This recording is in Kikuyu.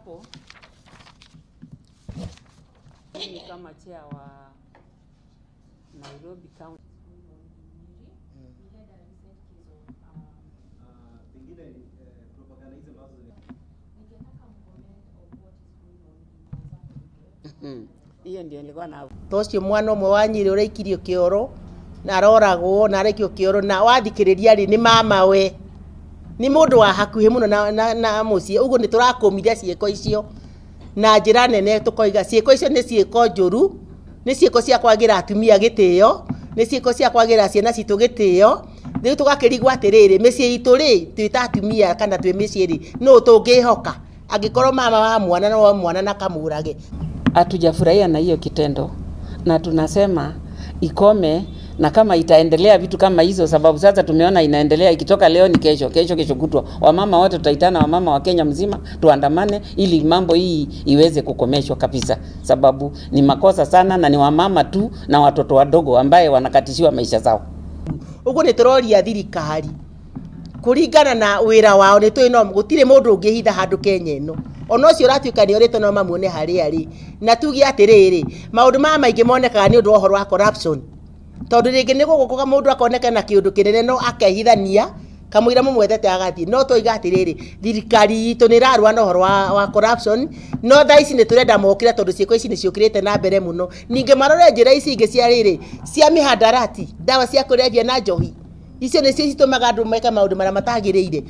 Hapo mimi kama chair wa Nairobi County. Pengine propaganda hizi ambazo Hiyo ndio nilikuwa na Ta ũcio mwana ũmwe wa Nyĩrĩ ũraikirio kĩoro na aroragwo na araikio kĩoro na wathikĩrĩria rĩ, nĩ mama we, nĩ mũndũ wa hakuhĩ mũno na mũciĩ. Ũguo nĩ tũrakũmithia ciĩko icio na njĩra nene, tũkoiga ciĩko icio nĩ ciĩko njũru, nĩ ciĩko cia kwagĩra atumia gĩtĩo, nĩ ciĩko cia kwagĩra ciana citũ gĩtĩo. Rĩu tũgakĩrigwo atĩrĩrĩ, mĩciĩ itũ rĩ, twĩ ta atumia kana twĩ mĩciĩ rĩ, nũ tũngĩhoka angĩkorwo mama wa mwana no mwana na kamũrage? Hatujafurahia na hiyo kitendo na tunasema ikome, na kama itaendelea vitu kama hizo, sababu sasa tumeona inaendelea, ikitoka leo ni kesho, kesho, kesho kutwa, wamama wote tutaitana, wamama wa Kenya mzima tuandamane ili mambo hii iweze kukomeshwa kabisa, sababu ni makosa sana, na ni wamama tu na watoto wadogo ambaye wanakatishiwa maisha zao. Ũguo nĩ tũroria thirikari kũringana na wĩra wao, nĩ tũĩ no gũtirĩ mũndũ ũngĩhitha handũ Kenya ĩno, ona ũcio ũratuĩka nĩ orĩtwo no mamuone harĩa arĩ. Na tuge atĩrĩrĩ, maũndũ maya maingĩ monekaga nĩ ũndũ wa ũhoro wa corruption, tondũ rĩngĩ nĩ gũgũka mũndũ akoneka na kĩũndũ kĩnene no akehithania kamũira mũmwethete agathiĩ. No twoiga atĩrĩrĩ, thirikari itũ nĩ ĩrarũa na ũhoro wa corruption, no thaa ici nĩ tũrenda mokĩre, tondũ ciĩko ici nĩ ciũkĩrĩte na mbere mũno. Ningĩ marore njĩra ici ingĩ cia rĩrĩ cia mĩhandarati, ndawa cia kũrebia na njohi, icio nĩcio citũmaga andũ meke maũndũ marĩa matagĩrĩire.